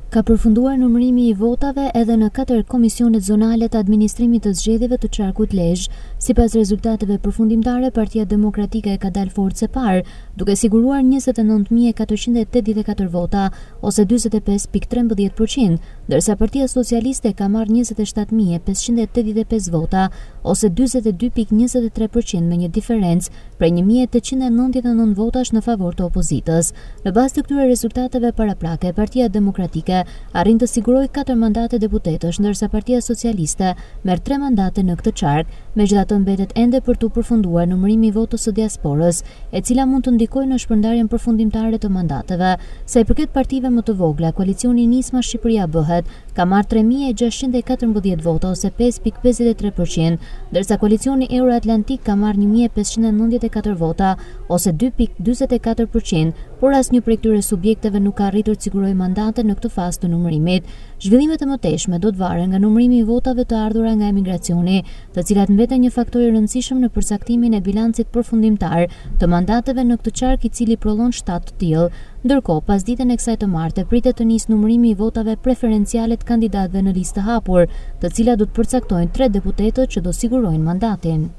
Ka përfunduar numërimi i votave edhe në katër komisionet zonale të administrimit të zgjedhjeve të qarkut Lezhë. Sipas rezultateve përfundimtare, Partia Demokratike ka dalë forcë e parë, duke siguruar 29.484 vota, ose 45.13%, ndërsa Partia Socialiste ka marrë 27.585 vota, ose 42.23% me një diferencë prej 1.899 votash në favor të opozitës. Në bazë të këtyre rezultateve paraprake, Partia Demokratike arrin të sigurojë 4 mandate deputetësh, ndërsa Partia Socialiste merr 3 mandate në këtë qark. Megjithatë mbetet ende për t'u përfunduar numërimi i votës së diasporës, e cila mund të ndikojë në shpërndarjen përfundimtare të mandateve. Sa i përket partive më të vogla, koalicioni Nisma Shqipëria Bëhet ka marrë 3614 vota ose 5.53%, ndërsa koalicioni Euroatlantik ka marrë 1594 vota ose 2.44%, por asnjë prej këtyre subjekteve nuk ka arritur të sigurojë mandate në këtë fazë të numërimit. Zhvillimet e mëtejshme do të varen nga numërimi i votave të ardhura nga emigracioni, të cilat mbeten një faktor i rëndësishëm në përcaktimin e bilancit përfundimtar të mandateve në këtë qark i cili prodhon 7 të tillë. Ndërkohë, pasditen e kësaj të marte pritet të nisë numërimi i votave preferenciale të kandidatëve në listë të hapur, të cilat do të përcaktojnë tre deputetët që do sigurojnë mandatin.